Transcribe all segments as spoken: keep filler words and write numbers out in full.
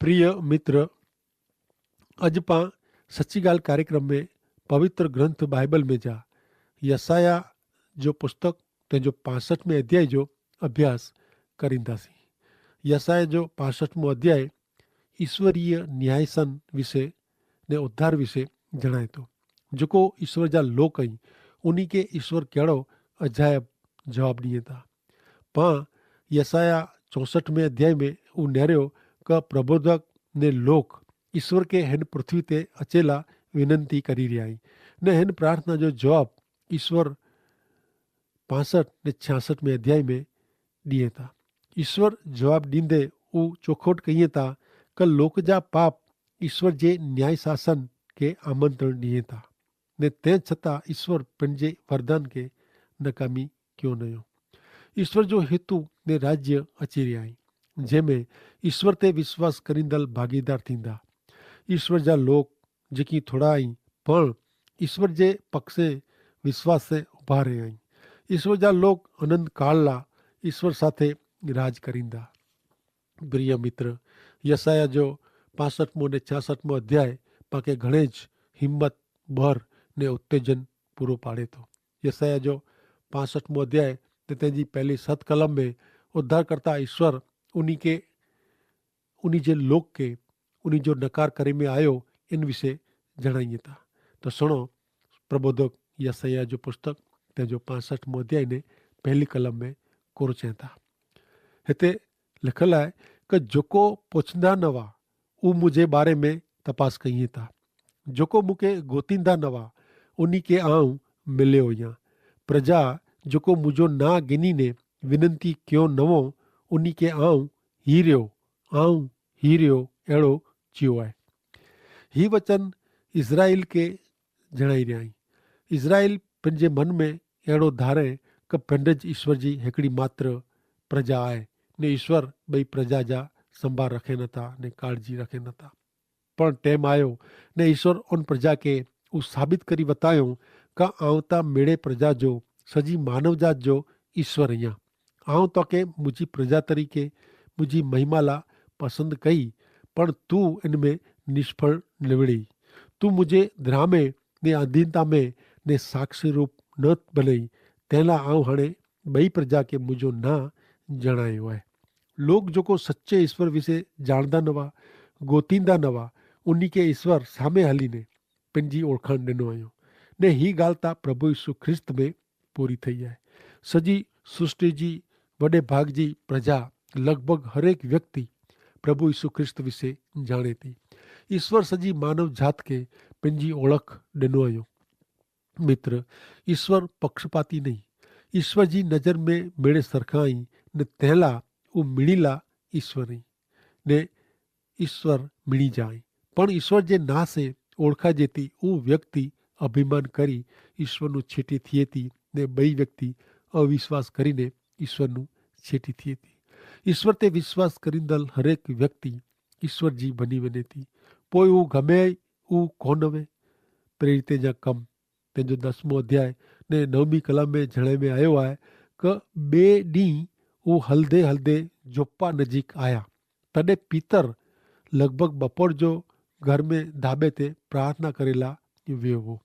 પ્રિય મિત્ર, અજ પાં સચ્ચી ગાલ કાર્યક્રમ મેં પવિત્ર ગ્રંથ બાઈબલ મેં જા યસાયાહ જો પુસ્તક તેજો પાસઠ મેં અધ્યાય જો અભ્યાસ કરીંદા સી. યસાયાહ જો પાસઠ મેં અધ્યાય ઈશ્વરીય ન્યાયસન વિશે ને ઉદ્ધાર વિશે જણાયતો. જોકો ઈશ્વર જા લોક અહીં ઉની કે ઈશ્વર કહેડો અજાયબ જવાબ દિયે તા. પાં યસાયાહ ચોસઠ મેં અધ્યાય મેં ઉનેર્યો કે પ્રબોધક ને લોક ઈશ્વર કે હેન પૃથ્વી તે અચેલા વિનંતી કરી રહ્યા હૈં. ને હેન પ્રાર્થના જો જવાબ ઈશ્વર પાસઠ ને છાસઠ મેં અધ્યાય મેં દિયે તા. ઈશ્વર જવાબ દીંદે ઉ ચોખોટ કહિયે તા કે લોક જા પાપ ઈશ્વર જે ન્યાયશાસન કે આમંત્રણ દિયે તા. ને તે છતાં ઈશ્વર પન જે વરદાન કે નકામી ક્યો નયો. ઈશ્વર જો હેતુ ને રાજ્ય અચેરી આઈ જેમે ઈશ્વર તે વિશ્વાસ કરીંદલ ભાગીદાર થીંદા. ઈશ્વર જા લોક જેકી થોડા આઈ પણ ઈશ્વર જે પક્ષે વિશ્વાસે ઉભા રહે આઈ. ઈશ્વર જા લોક અનંત કાળલા ઈશ્વર સાથે રાજ કરીંદા. પ્રિય મિત્ર, યસાયાહ જો પાસઠમો ને છાસઠમો અધ્યાય પાંકે ઘણે જ હિંમત, ભર ને ઉત્તેજન પૂરો પાડે તો. યસાયાહ જો પાસઠમો અધ્યાય તે તેની પહેલી સત કલમ મેં ઉદ્ધારકર્તા ઈશ્વર ઉની કે ઉની જે લોક કે ઉની જો નકાર કરી મેં આયો એન વિશે જણાઈ તા. તો સુણો, પ્રબોધક યસાયાહ જો પુસ્તક તેજો પાસઠમો અધ્યાય ને પહેલી કલમ મેં કોરો ચેતા. હેતા લિખલ આય કે જોકો પોછંદા નવા ઉહ મુઝે બારે મેં તપાસ કહિયે તા. જોકો મુકે ગોતિંદા નવા ઉની કે આઉં મિલ્યો યા. પ્રજા જોકો મુઝો ના ગિની ને વિનંતી ક્યો નવો ઉની કે આઉં હી રહ્યો, આઉં હી રહ્યો એડો ચિયો આય. હી વચન ઇઝરાઇલ કે જણાઈ રહ્યા હૈં. ઇઝરાઇલ પન જે મન મેં એડો ધારે કે પન જ ઇશ્વર જી હેકડી માત્ર પ્રજા આય ને ઇશ્વર બઈ પ્રજા જા સંભાર રખે નતા ને કાળજી રખે નતા. પણ ટેમ આયો ને ઇશ્વર ઉન પ્રજા કે ઉં સાબિત કરી વતાયો કા આઉં તા મેડે પ્રજા જો સજી માનવજાત જો ઇશ્વર અહિયા. આઉં તો કે મુઝે પ્રજા તરીકે મુઝે મહિમાલા પસંદ કઈ, પણ તું ઇનમેં નિષ્ફળ નવડ઼ી. તું મુઝે ધ્રામે ને અધીનતા મેં ને સાક્ષી રૂપ ન બનઈ. તેના આઉં હણે બઈ પ્રજા કે મુઝો ના જણાયો હૈ. લોક જોકો સચ્ચે ઇશ્વર વિશે જાણદા નવા, ગોતિંદા નવા, ઉની કે ઇશ્વર સામે હલી ને પન જી ઓળખાણ ડેનો આયો. ને હી ગાલ તા પ્રભુ ઇશુ ખ્રિસ્ત મેં પૂરી થઈ આય. સજી સૃષ્ટિ જી વડે ભાગ જી પ્રજા લગભગ હરેક વ્યક્તિ પ્રભુ ઇશુ ખ્રિસ્ત વિશે જાણે તી. ઇશ્વર સજી માનવ જાત કે પન જી ઓળખ ડેનો આયો. મિત્ર, ઇશ્વર પક્ષપાતી નહીં. ઇશ્વર જી નજર મેં મેળે સરખાઈ ને તેલા ઉં મિણીલા ઇશ્વર નહીં. ને ઇશ્વર મિણી જાય. પણ ઇશ્વર જે નાસે ઓળખા જેતી ઉં વ્યક્તિ અભિમાન કરી ઇશ્વરનું છેટી થિયેતી ને બઈ વ્યક્તિ અવિશ્વાસ કરીને ઇશ્વરનું છેટી થિયેતી. ઇશ્વર તે વિશ્વાસ કરીંદલ હરેક વ્યક્તિ ઇશ્વર જી ભની વનેતી. પોય ઉં ગમે ઉં કોન વે. પ્રેરિતે જા કમ તેનો દસમો અધ્યાય ને નવમી કલમ મેં જણાઈ મેં આયો આય કે બે દી ઉં હલદે હલદે જોપ્પા નજીક આયા. તદે પિતર લગભગ બપોર જો ઘર મેં ધાબે તે પ્રાર્થના કરેલા વેવો.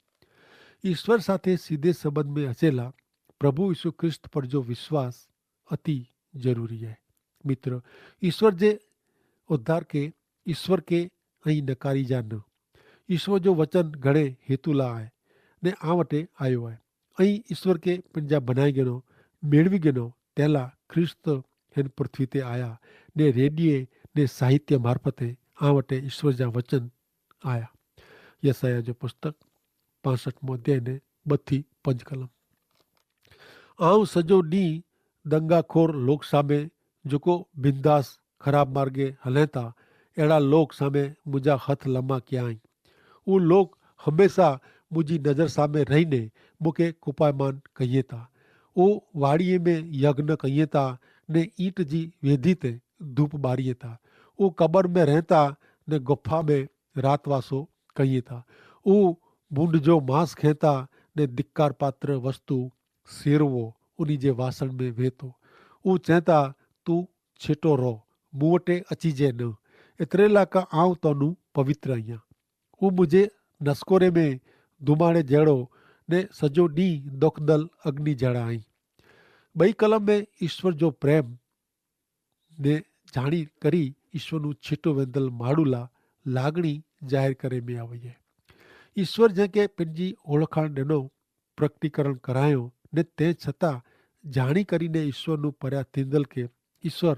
ઇશ્વર સાથે સીધે સંબંધ મેં હસેલા પ્રભુ ઇશુ ખ્રિસ્ત પર જો વિશ્વાસ અતિ જરૂરી હૈ. મિત્ર, ઇશ્વર જે ઉદ્ધાર કે ઇશ્વર કે અહીં નકારી જા ન. ઇશ્વર જો વચન ઘણે હેતુલા આય ને આ વટે આયો આય. અહીં ઇશ્વર કે પંજા ભનાઈ ગનો મેળવી ગનો તેલા ખ્રિસ્ત હેન પૃથ્વી તે આયા ને રેડિયે ને સાહિત્ય મારફતે આ વટે ઇશ્વર જા વચન આયા. યસાયાહ જો પુસ્તક પાંસઠ મોં અધ્યાય ને બત્થી પંજ કલમ. આઉં સજો દી દંગાખોર લોક સામે જોકો બિંદાસ ખરાબ માર્ગે હલેતા એડા લોક સામે મુજા હથ લમા ક્યાંય. ઉં લોક હમેંસા મુજી નજર સામે રહીને મુકે કુપાયમાન કહિયે તા. ઉં વાડિયે મેં યજ્ઞ કહિયે તા ને ઈંટ જી વેધી તે ધૂપ બારિયે તા. ઉં કબર મેં રહેતા ને ગફા મેં રાતવાસો કહિયે તા. ઉં ભૂંડ જો માંસ ખેંતા ને ધિક્કાર પાત્ર વસ્તુ સેરવો ઉની જે વાસણ મેં વેતો. ઉં ચેંતા, તું છેટો રહો, મુવટે અચીજે ન. એતરેલા કા આઉં તોનું પવિત્ર અહિયા. ઉં મુઝે નસકોરે મેં ધુમાડે જેડો ને સજો દી દોખદલ અગ્નિ જેડા અહીં. બઈ કલમ મેં ઈશ્વર જો પ્રેમ ને જાણી કરી ઈશ્વરનું છીટો વેંધલ માડૂલા લાગણી જાહેર કરે મેં આવે હૈ. ઈશ્વર જેંકે પનજી ઓળખાણ દેનો પ્રકટીકરણ કરાયો ને તે છતાં જાણી કરીને ઈશ્વરનું પર્યા થીંદલ કે ઈશ્વર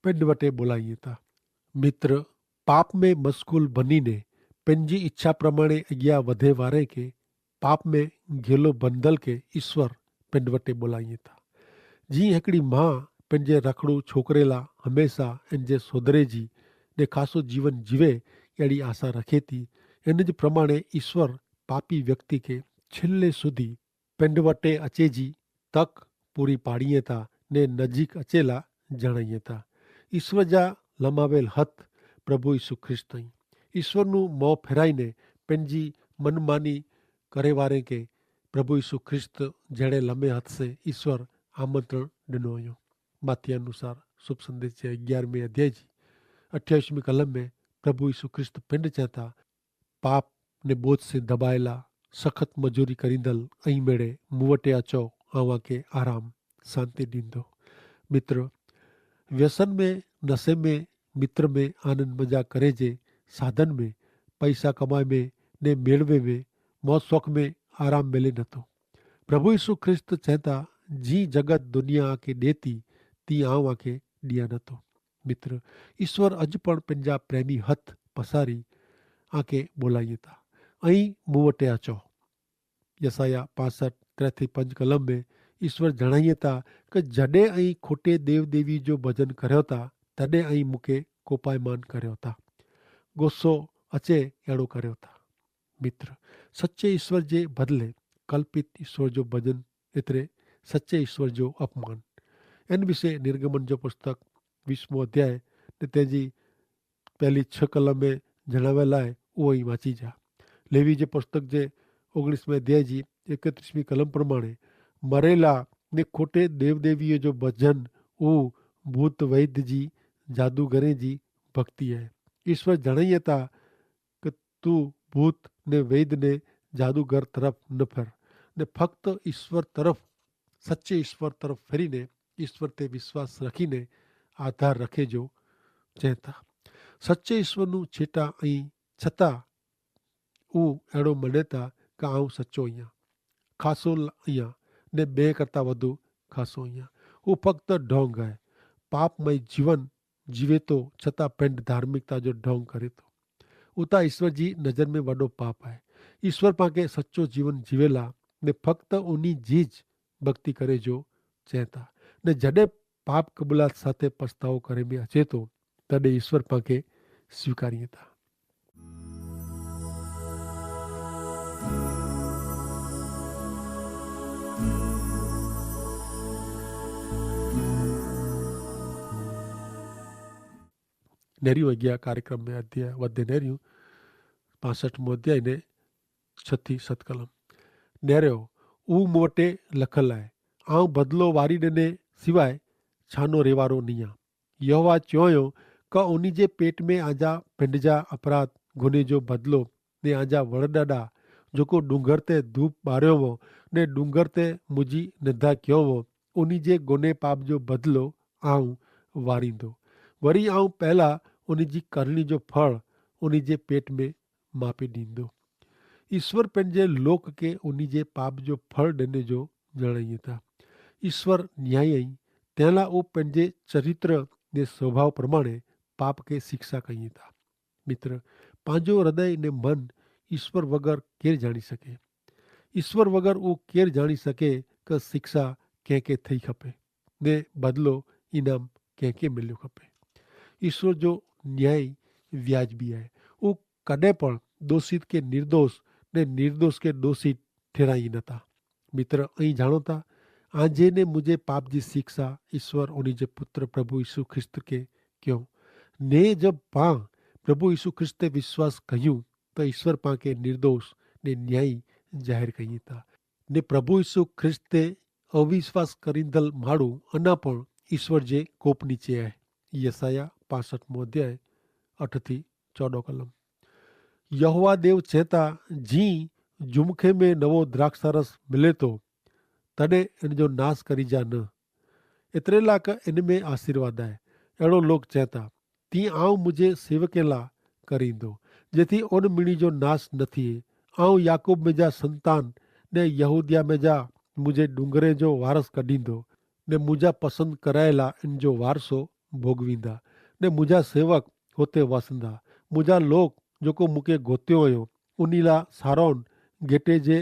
પેંડ વટે બોલાઈ હતા. મિત્ર, પાપમે મસ્કૂલ ભનીને પેનજી ઇચ્છા પ્રમાણે અગિયા વધે વારે કે પાપમે ગેલો ભનદલ કે ઇશ્વર પેંડ વટે બોલાઈ થા. જી હેકડી મા પેનજે રખડૂ છોકરેલા હમેંસા એનજે સોધરે જી ને ખાસો જીવન જીવે એડી આશા રખે થી, એન જ પ્રમાણે ઇશ્વર પાપી વ્યક્તિ કે છેલ્લે સુધી પેંડ વટે અચે જી તક પૂરી પાડીએ થા ને નજીક અચેલા જણાઈએ થા. ઈસ્વર જા લમાવેલ હત પ્રભુ ઈસુ ખ્રિસ્ત અહીં. ઈસ્વરનું મોં ફેરાઈને પેનજી મનમાની કરેવારે કે પ્રભુ ઈસુ ખ્રિસ્ત જેણે લમે હત સે ઈસ્વર આમંત્રણ ડેનો અયો. માથિયાનુસાર શુભ સંદેશ જે અગિયારમે અધ્યાય જી અઠ્યાવિશમી કલમ મેં પ્રભુ ઈસુ ખ્રિસ્ત પેંડ ચેતા, પાપ ને બોજ સે ધબાયેલા સખત મજૂરી કરીંદલ અહીં મેળે મુવટે અચો, આવાં કે આરામ શાંતિ દીંદો. મિત્ર, વ્યસન મેં નસે મેં મિત્ર મેં આનંદ મજા કરે જે સાધન મેં પૈસા કમાઈ મેં ને મેળવે મેં મોજ શોખ મેં આરામ મેલે નતો. પ્રભુ ઈસુ ખ્રિસ્ત ચેતા, જી જગત દુનિયા આકે દેતી તી આવ આકે દિયા નતો. મિત્ર, ઈસ્વર અજ પણ પંજા પ્રેમી હત પસારી આકે બોલાઈ થા, અહીં મુવટે અચો. યસાયાહ પાસઠ ત્રે થી પંજ કલમ મેં ઈસ્વર જણાઈ થા, કે જડે અહીં ખોટે દેવદેવી જો ભજન કર્યો થા તદે અહીં મુકે કોપાયમાન કર્યો થા. ગોસો અચે એડો કર્યો થા. મિત્ર, સચ્ચે ઈસ્વર જે બદલે કલ્પિત ઈસ્વર જો ભજન એતરે સચ્ચે ઈસ્વર જો અપમાન. એન વિશે નિર્ગમન જો પુસ્તક વીસમો અધ્યાય ને તેની પહેલી છ કલમે જણાવેલા હૈ. ઉહ અહીં વાંચી જા. લેવી જે પુસ્તક જે ઓગણીસમે અધ્યાય જી એકત્રીસમી કલમ પ્રમાણે મરેલા ને ખોટે દેવદેવીઓ જો ભજન ઉહ ભૂત વૈધ જી જાદુગરે જી ભક્તિ હૈ. ઈસ્વર જણાઈ થા કે તું ભૂત ને વૈધ ને જાદુગર તરફ ન ફેર, ને ફક્ત ઈસ્વર તરફ સચ્ચે ઈસ્વર તરફ ફેરી ને ઈસ્વર તે વિશ્વાસ રખી ને આધાર રખે જો. ચેતા સચ્ચે ઈસ્વર નું છેટા અહીં છતાં ઉં એડો મનેતા કે આઉં સચ્ચો અહિયા, ખાસો અહિયા ને બે કરતા વધુ ખાસો અહિયા. ઉં ફક્ત ઢોંગ હૈ. પાપમય જીવન જીવેતો છતાં પેંડ ધાર્મિકતા જો ઢોંગ કરે તો ઉતા ઈસ્વર જી નજર મેં વડો પાપ હૈ. ઈસ્વર પાંકે સચ્ચો જીવન જીવેલા ને ફક્ત ઉની જી જ ભક્તિ કરે જો ચેતા. ને જડે પાપ કબૂલાત સાથે પસ્તાવો કરે મેં અચેતો તદે ઈસ્વર પાંકે સ્વીકારી થા. નેર્યું અગિયા કાર્યક્રમ મેં અધ્યાય વધે નેર્યું પાસઠ મોં અધ્યાય ને છતી સતકલમ. નેર્યો ઉહ મોટે લખલ આય, આઉં બદલો વારી દેને સિવાય છાનો રેવારો નિયા. યહોવા ચ્યોંયો, કા ઉની જે પેટ મેં આજા પેંડજા અપરાધ ગુને જો બદલો ને આજા વરડાડા જોકો ડુંગર તે ધૂપ બાર્યો વો ને ડુંગર તે મુજી નધા ક્યો વો, ઉની જે ગુને પાપ જો બદલો આઉં વારીંદો. વરી આઉં પહેલા ઉની જી કરણી જો ફળ ઉની જે પેટ મેં માપી દીંદો. ઈસ્વર પન જે લોક કે ઉની જે પાપ જો ફળ દેને જો જણાઈ થા. ઈસ્વર ન્યાયી તેના ઉપન જે ચરિત્ર ને સ્વભાવ પ્રમાણે પાપ કે શિક્ષા કઈ થા. મિત્ર, પાંજો હૃદય ને મન ઈસ્વર વગર કેર જાણી શકે? ઈસ્વર વગર ઉં કેર જાણી શકે કે શિક્ષા કેંકે થઈ ખપે ને બદલો ઇનામ કેંકે મિલ્યો ખપે? ઈસ્વર જો ન્યાયી વ્યાજબી આય. ઉં કદે પણ દોષિત કે નિર્દોષ ને નિર્દોષ કે દોષિત ઠેરાઈ નતા. મિત્ર, અહીં જાણો તા આજે ને મુઝે પાપ જી શિક્ષા ઈસ્વર ઓની જે પુત્ર પ્રભુ ઈસુ ખ્રિસ્ત કે ક્યો. ને જબ પાં પ્રભુ ઈસુ ખ્રિસ્ત તે વિશ્વાસ કહ્યું તો ઈસ્વર પાંકે નિર્દોષ ને ન્યાયી જાહેર કહ્યું તા. ને પ્રભુ ઈસુ ખ્રિસ્ત તે અવિશ્વાસ કરીંદલ માડૂ અના પણ ઈસ્વર જે કોપ નીચે આય. યસાયાહ પાસઠ મોં અધ્યાય અઠ થી ચોડો કલમ. યહોવા દેવ ચેતા, જી જુમખે મેં નવો દ્રાક્ષારસ મિલે તો, તદે એન જો નાસ કરી જા ન. એતરેલા કે એન મેં આશીર્વાદ આય. એડો લોક ચેતા, તી આઉં મુઝે સેવકેલા કરીંદો, જેથી ઓન મિણી જો નાસ ન થિયે. આઉં યાકૂબ મેં જા સંતાન ને યહૂદિયા મેં જા મુઝે ડુંગરે જો વારસ કઢીંદો, ને મુઝે પસંદ કરાયેલા એન જો વારસો ભોગવીંદા, ને મુઝે સેવક હોતે વસંદા. મુઝે લોક જોકો મુકે ગોત્યો અયો ઉનીલા સારોન ગેટે જે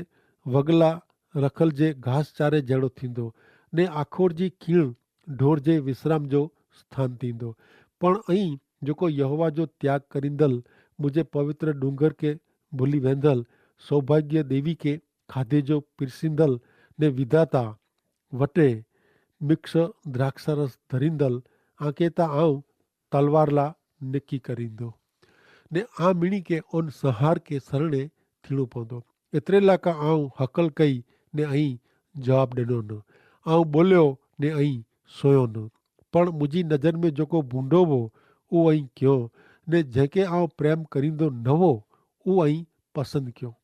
વગલા રખલ જે ઘાસ ચારે જેડો થીંદો, ને આખોર જી ખીણ ઢોર જે વિશ્રામ જો સ્થાન થીંદો. પણ અહીં જોકો યહોવા જો ત્યાગ કરીંદલ મુઝે પવિત્ર ડુંગર કે ભૂલી વેંધલ સૌભાગ્ય દેવી કે ખાધે જો પિરસિંદલ ને વિધાતા વટે મિક્ષ દ્રાક્ષારસ ધરિંદલ આંકે તા આઉં તલવારલા નેકી કરીંદો, ને આ મિણી કે ઓન સહાર કે સરણે થીણું પોંદો. એતરેલા કા આઉં હકલ કઈ ને અહીં જવાબ દેનો ન. આઉં બોલ્યો ને અહીં સોયો ન. પણ મુઝી નજર મેં જોકો ભૂંડો વો ઉ અહીં ક્યો, ને જેંકે આઉં પ્રેમ કરીંદો નવો ઉ અહીં પસંદ ક્યો.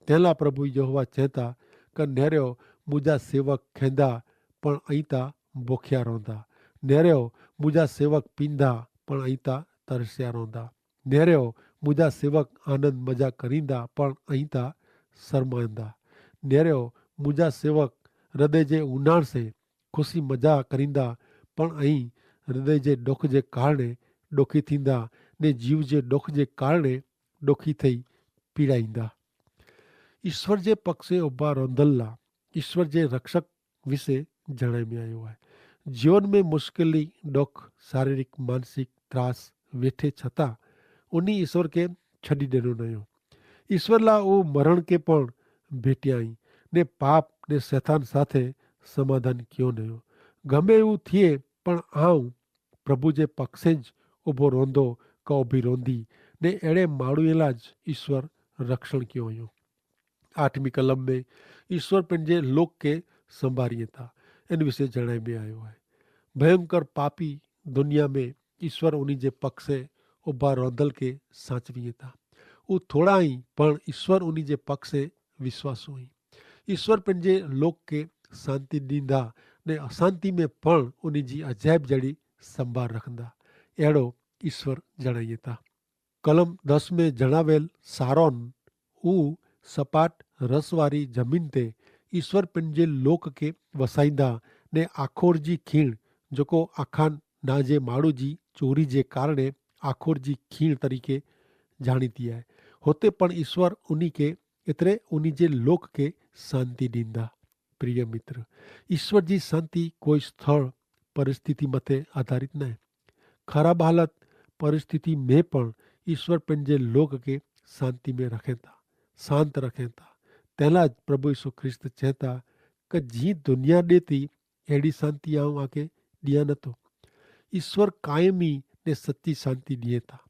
તેલા પ્રભુ યહોવા ચેતા, કે નેરેઓ મુઝે સેવક ખેંદા પણ અહીં તા ભોખ્યા રોંધા. નેરેઓ મુઝે સેવક પીંધા પણ અહીં તા તરસ્યા રોંધા. નેરેઓ મુઝે સેવક આનંદ મજા કરીંદા પણ અહીં તા સરમાયંદા. નેરેઓ મુઝે સેવક હૃદય જે ઉનાણ સે ખુશી મજા કરીંદા પણ અહીં હૃદય જે ડોખ જે કારણે ડોખી થીંદા, ને જીવ જે ડોખ જે કારણે ડોખી થઈ પીડાઈંદા. ઈસ્વર જે પક્ષે ઉભા રોંધલ્લા ઈસ્વર જે રક્ષક વિશે જણાઈ મેં આયો હૈ. જીવન મેં મુશ્કેલી ડોખ શારીરિક માનસિક ત્રાસ વેઠે છતાં ઉની ઈસ્વર કે છડી દેનો નયો. ઈસ્વર લા ઉં મરણ કે પણ ભેટ્યા હી, ને પાપ ને સેથાન સાથે સમાધાન કિયો નયો. ગમે ઉં થિયે પણ આઉં પ્રભુ જે પક્ષે જ ઉભો રોંધો કા ઉભી રોંધી, ને એડે માણુએલા જ ઈસ્વર રક્ષણ કિયો હૈં. આઠમી કલમ મેં ઈસ્વર પન જે લોક કે સંભારી થા એન વિશે જણાઈ મેં આયો હૈ. ભયંકર પાપી દુનિયા મેં ઈસ્વર ઉની જે પક્ષે ઉભા રોંધલ કે સાંચવી થા. ઉં થોડા હી પણ ઈસ્વર ઉની જે પક્ષે વિશ્વાસ હી. ઈસ્વર પન જે લોક કે શાંતિ દીંધા ને અશાંતિ મેં પણ ઉની જી અજાયબ જેડી સંભાર રખંદા. એડો ઈસ્વર જણાઈ થા. કલમ દસ મેં જણાવેલ સારોન ઉં સપાટ રસવારી જમીન તે ઈસ્વર પન જે લોક કે વસાઈંદા, ને આખોર જી ખીણ જોકો આખાન ના જે માડૂ જી ચોરી જે કારણે આખોર જી ખીણ તરીકે જાણીતી આય, હોતે પણ ઈસ્વર ઉની કે એતરે ઉની જે લોક કે શાંતિ દીંદા. પ્રિય મિત્ર, ઈસ્વર જી શાંતિ કોઈ સ્થળ પરિસ્થિતિ મતે આધારિત નાય. ખરાબ હાલત પરિસ્થિતિ મેં પણ ઈસ્વર પન જે લોક કે શાંતિ મેં રખેતા, શાંત રખેતા. તેલા જ પ્રભુ ઈસુ ખ્રિસ્ત ચેતા કે જી દુનિયા દેતી એડી શાંતિ આઉં આકે દિયા નતો. ઈસ્વર કાયમી ને સચ્ચી શાંતિ દિયે તા.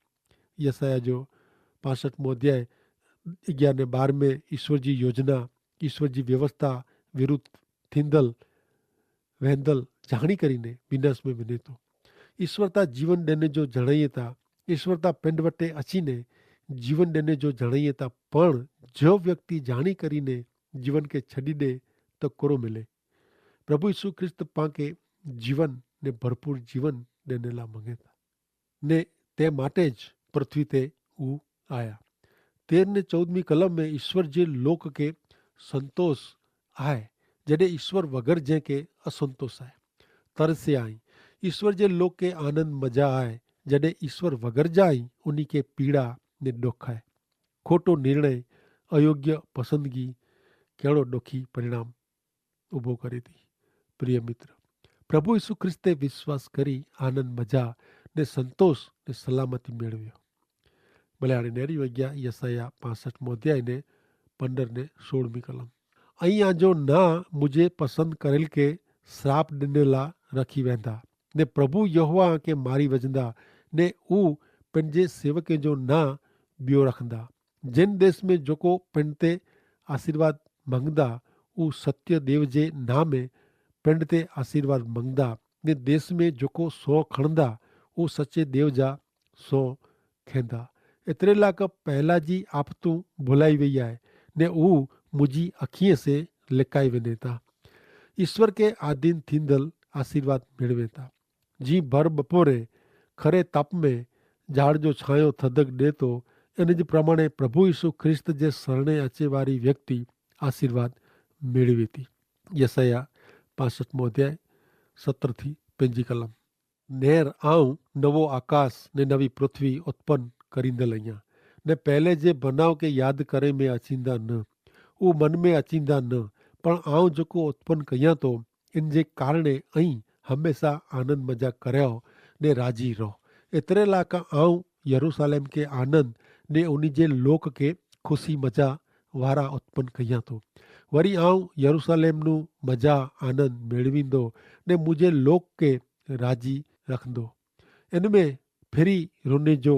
યસાયા જો પાસઠ મોં અધ્યાય અગિયાર ને બાર મેં ઈસ્વર જી યોજના, ઈસ્વર જી વ્યવસ્થા વિરુદ્ધ થીંદલ વહેંદલ જાણી કરીને વિનાશ મેં વિનેતો. ઈસ્વર તા જીવન દેને જો જણાઈ થા, ઈસ્વર તા પેંડ વટે અચીને જીવન દેને જો જણાઈ થા. પણ જો વ્યક્તિ જાણી કરીને જીવન કે છડી દે તો કોરો મિલે? પ્રભુ ઈસુ ખ્રિસ્ત પાંકે જીવન ને ભરપૂર જીવન દેને લા મંગેતા, ને તે માટે જ પૃથ્વી તે ઉ આયા. તેર ને ચૌદમી કલમ મેં ઈસ્વર જે લોક કે સંતોષ આય, જડે ઈસ્વર વગર જે કે અસંતોષ આય. તરસે આઈ ઈસ્વર જે લોક કે આનંદ મજા આય, જડે ઈસ્વર વગર જાઈ ઉની કે પીડા ને દોખાય. ખોટો નિર્ણય, અયોગ્ય પસંદગી કેડો દોખી પરિણામ ઉભો કરે તી. પ્રિય મિત્ર, પ્રભુ ઈસુ ખ્રિસ્તે વિશ્વાસ કરી આનંદ મજા ને સંતોષ ને સલામતી મેળવ્યો. ભલે આણે નેરી વગ્યા યસાયા પાસઠ મોધ્યાય ને પંદર ને સોળમી કલમ. અહીં આજો ના મુઝે પસંદ કરેલ કે શ્રાપ દેનેલા રખી વેંધા, ને પ્રભુ યહોવા કે મારી વજંદા, ને ઉં પન જે સેવકે જો ના બ્યો રખંદા. જેન દેશ મેં જોકો પન તે આશીર્વાદ મંગદા ઉં સત્ય દેવ જે નામે પન તે આશીર્વાદ મંગદા, ને દેશ મેં જોકો સો ખણદા ઉં સચ્ચે દેવ જા સો ખેંદા. એતરેલા કે પહેલા જી આફતું ભુલાઈ વૈયા હૈ, ને ઉહ મુઝે અખીએ સે લેકાઈ વેને તા. ઈસ્વર કે આધીન થીંદલ આશીર્વાદ મેળવે તા. જી ભર બપોરે ખરે તપ મેં જાડ જો છાંયો થદક દેતો, એન જ પ્રમાણે પ્રભુ ઈસુ ખ્રિસ્ત જે સરણે અચેવારી વ્યક્તિ આશીર્વાદ મેળવી તી. યસાયાહ પાંસઠમો અધ્યાય સત્ર થી પૈજી કલમ. નેર આઉં નવો આકાશ ને નવી પૃથ્વી ઉત્પન કરીંદલ અહિયા, ને પહેલે જે બનાવ કે યાદ કરે મેં અચીંદા ન, ઉં મન મેં અચીંદા ન, પણ આઉં જોકો ઉત્પન કહિયા તો, એન જે કારણે અહીં હમેંસા આનંદ મજા કર્યો ને રાજી રહો. એતરેલા કા આઉં યરુસાલેમ કે આનંદ ને ઉની જે લોક કે ખુશી મજા વારા ઉત્પન કહિયા તો. વરી આઉં યરુસાલેમ નું મજા આનંદ મેળવીંદો ને મુઝે લોક કે રાજી રખંદો. એન મેં ફેરી રોને જો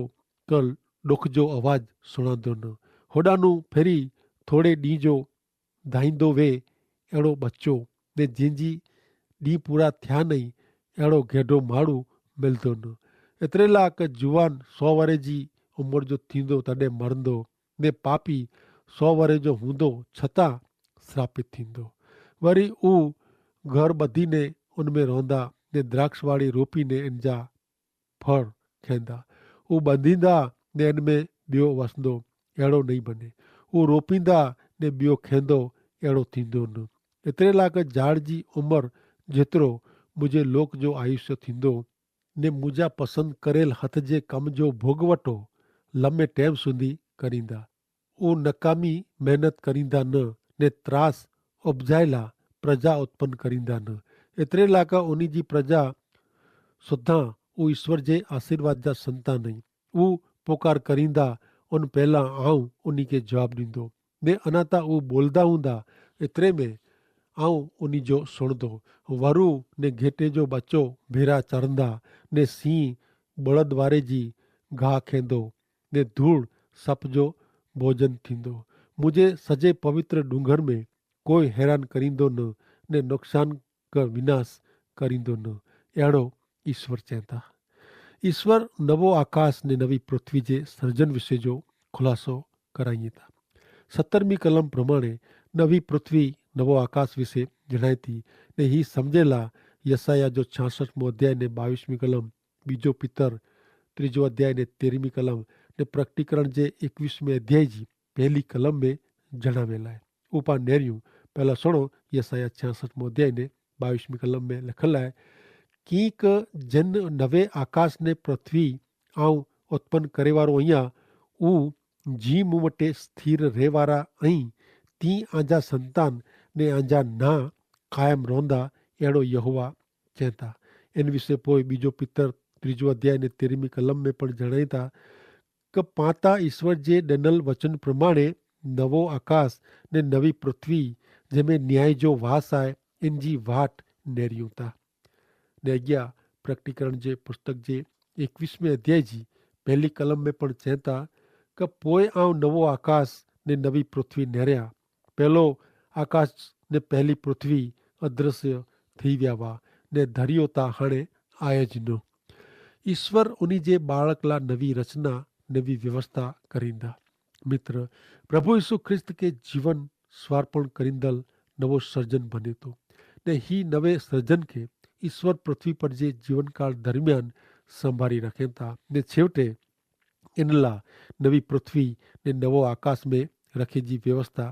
કલ ડોખ જો અવાજ સુણાંદો ન. હોડાનું ફેરી થોડે દી જો ધાઈંદો વે એડો બચ્ચો, ને જેંજી દી પૂરા થ્યા નહીં એડો ગેડો માડૂ મેલદો ન. એતરેલા કે જુવાન સો વરે જી ઉમર જો થીંદો તદે મરંદો, ને પાપી સો વરે જો હૂંદો છતાં શ્રાપિત થીંદો. વરી ઉં ઘર બધી ને ઉનમેં રોંદા, ને દ્રાક્ષવાળી રોપી ને એનજા ફર ખેંદા. ઉં બંધીંદા ને એનમેં બ્યો વસંદો એડો નહીં બને. ઉં રોપીંદા ને બ્યો ખેંદો એડો થીંદો ન. એતરેલા કે જાડ જી ઉમર જેતરો મુઝે લોક જો આયુષ્ય થીંદો, ને મુઝા પસંદ કરેલ હત જે કમ જો ભોગવટો લમે ટેમ સુધી કરીંદા. ઉં નકામી મહેનત કરીંદા ન, ને ત્રાસ અબજાયેલા પ્રજા ઉત્પન કરીંદા ન. એતરેલા કા ઉની જી પ્રજા સુધા ઉં ઈસ્વર જે આશીર્વાદ જા સંતા નહીં. ઉં પોકાર કરીંદા ઉન પહેલા આઉં ઉની કે જવાબ દીંદો, ને અનાતા ઉં બોલદા હુંદા એતરે મેં આઉં ઉની જો સુણદો. વરુ ને ઘેટે જો બચો ભેરા ચરંદા, ને સિંહ બળદવારે જી ઘા ખેંદો, ને ધૂળ સપ જો ભોજન થીંદો. મુઝે સજે પવિત્ર ડુંગર મેં કોઈ હેરાન કરીંદો ન, ને નુકસાન કા વિનાશ કરીંદો ન. એડો ઈસ્વર ચેંતા. ઈસ્વર નવો આકાશ ને નવી પૃથ્વી જે સર્જન વિશે જો ખુલાસો કરાઈ થા. સત્તરમી કલમ પ્રમાણે નવી પૃથ્વી નવો આકાશ વિશે જણાયતી, ને હી સમઝેલા યસાયાહ જો છાસઠ મો અધ્યાય ને બાવીસમી કલમ, બીજો પિતર ત્રીજો અધ્યાય ને તેરમી કલમ, ને પ્રકટીકરણ જે એકવીસમે અધ્યાય જી પહેલી કલમ મેં જણાવેલા હૈ. ઉપા નેર્યું. પહેલા સુણો, યસાયાહ છાસઠ મો અધ્યાય ને બાવીસમી કલમ મેં લખેલા હૈ, કિંક જેન નવે આકાશ ને પૃથ્વી આઉં ઉત્પન કરેવારો અહિયા, ઉં જી મુવટે સ્થિર રહેવારા અહીં તી આંજા સંતાન ને આંજા ના કાયમ રોંદા, એડો યહોવા ચેંતા. એન વિશે પોય બીજો પિતર ત્રીજો અધ્યાય ને તેરમી કલમ મેં પણ જણાયતા, કે પાતા ઈસ્વર જે દનલ વચન પ્રમાણે નવો આકાશ ને નવી પૃથ્વી જેમે ન્યાય જો વાસ આય, એન જી વાટ નેર્યું તા. ને અગિયા પ્રકટીકરણ જે પુસ્તક જે એકવીસમે અધ્યાય જી પહેલી કલમ મેં પણ ચેંતા, કે પોય આઉં નવો આકાશ ને નવી પૃથ્વી નેર્યા. પહેલો આકાશ ને પહેલી પૃથ્વી અદ્રશ્ય થઈ વ્યાવા, ને ધરિયો તા હણે આય જ ન. ઈસ્વર ઉની જે બાળકલા નવી રચના, નવી વ્યવસ્થા કરીંદા. મિત્ર, પ્રભુ ઈસુ ખ્રિસ્ત કે જીવન સ્વાર્પણ કરીંદલ નવો સર્જન ભનેતો, ને હી નવે સર્જન કે ઈસ્વર પૃથ્વી પર જે જીવનકાળ દરમિયાન સંભારી રાખેતા, ને છેવટે એનલા નવી પૃથ્વી ને નવો આકાશ મેં રખે જી વ્યવસ્થા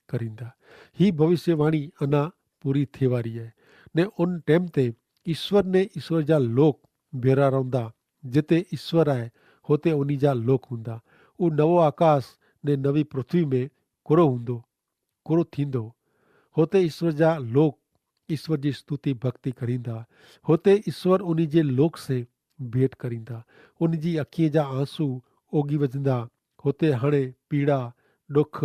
કરીંદા. હી ભવિષ્યવાણી અના પૂરી થેવારી હૈ. ને ઉન ટેમ તે ઈસ્વર ને ઈસ્વર જા લોક ભેરા રોંદા. જેતે ઈસ્વર આય, હોતે ઉની જા લોક હુંદા. ઉન નવો આકાશ ને નવી પૃથ્વી મેં કોરો હુંદો, કોરો થીંદો. હોતે ઈસ્વર જા લોક ઈસ્વર જી સ્તુતિ ભક્તિ કરીંદા. હોતે ઈસ્વર ઉની જે લોક સે ભેટ કરીંદા. ઉની જી અખીએ જા આંસુ ઓગી વજંદા. હોતે હણે પીડા, ડોખ,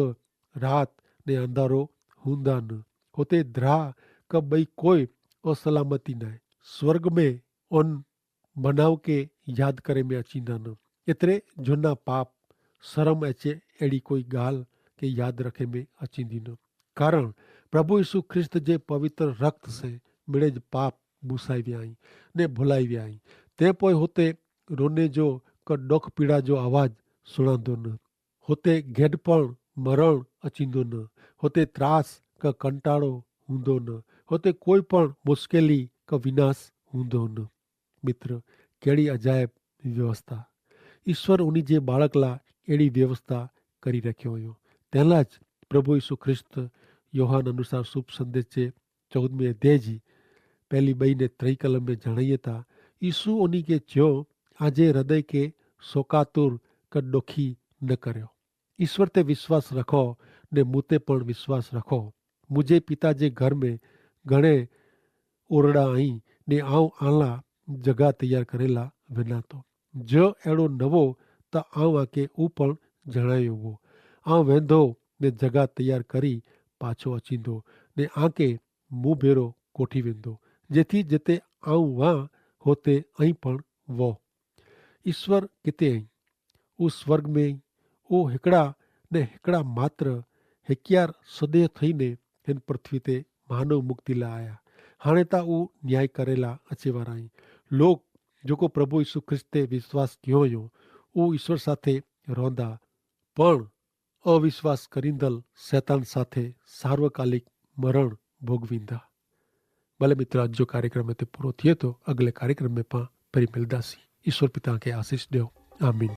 રાત ને અંધારો હુંદા ન. હોતે દ્રાહ કા બઈ કોઈ અસલામતી નાય. સ્વર્ગ મેં ઉન ભનાવ કે યાદ કરે મેં અચીંદા ન. એતરે જોના પાપ સરમ એચે એડી કોઈ ગાલ કે યાદ રખે મેં અચીંદી ન. કારણ પ્રભુ ઈસુ ખ્રિસ્ત જે પવિત્ર રક્ત સે મેળે જ પાપ ભૂસાઈ વ્યાઈ ને ભુલાઈ વ્યાઈ. તે પોય હોતે રોને જો કે ડોખ પીડા જો આવાજ સુણાંદો ન. હોતે ગેડપણ મરણ અચીંદો ન. હોતે ત્રાસ કે કંટાળો હૂંદો ન. હોતે કોઈ પણ મુશ્કેલી કે વિનાશ હૂંદો ન. મિત્ર, કેડી અજાયબ વ્યવસ્થા. ઈસ્વર ઉની જે બાળકલા એડી વ્યવસ્થા કરી રાખ્યો હોયો. તેના જ પ્રભુ ઈસુ ખ્રિસ્ત યોહાન અનુસાર શુભ સંદેશ છે ચૌદમી અધ્યાય જી પહેલી બઈ ને ત્રય કલમ મેં જણાયે તા, ઈસુ ઉની કે ચ્યો, આજે હૃદય કે સોકાતુર કદોખી ન કર્યો. ઈસ્વર તે વિશ્વાસ રખો, ને મુતે પણ વિશ્વાસ રખો. મુઝે પિતા જે ઘર મેં ઘણે ઓરડા અહીં, ને આવ આલા જગા તૈયાર કરેલા વેના તો. જો એડો નવો, તો આવ આકે ઉપણ જણાયો વો. આવ વેંધો ને જગા તૈયાર કરી પાછો અચીંદો, ને આકે મુભેરો કોઠી વેંધો, જેથી જેતે આવ વાં હોતે અહીં પણ વો. ઈસ્વર કિતે અહીં? ઉસ સ્વર્ગ મેં ઉહ હિકડા ને હિકડા માત્ર હિક્યાર સદેહ થઈને હેન પૃથ્વી તે માનવ મુક્તિલા આયા. હાણે તા ઉહ ન્યાય કરેલા અચેવારા અહીં. લોક જોકો પ્રભુ ઈસુ ખ્રિસ્ત તે વિશ્વાસ ક્યો યો ઉહ ઈસ્વર સાથે રોંધા, પણ અવિશ્વાસ કરીંદલ સૈતાન સાથે સાર્વકાલિક મરણ ભોગવીંદા. ભલે મિત્ર, આજ જો કાર્યક્રમ તે પૂરો થિયે તો અગલે કાર્યક્રમ મેં પાં ફરી મિલદાસી. ઈસ્વર પિતા કે આશીસ દેવ. આમીન.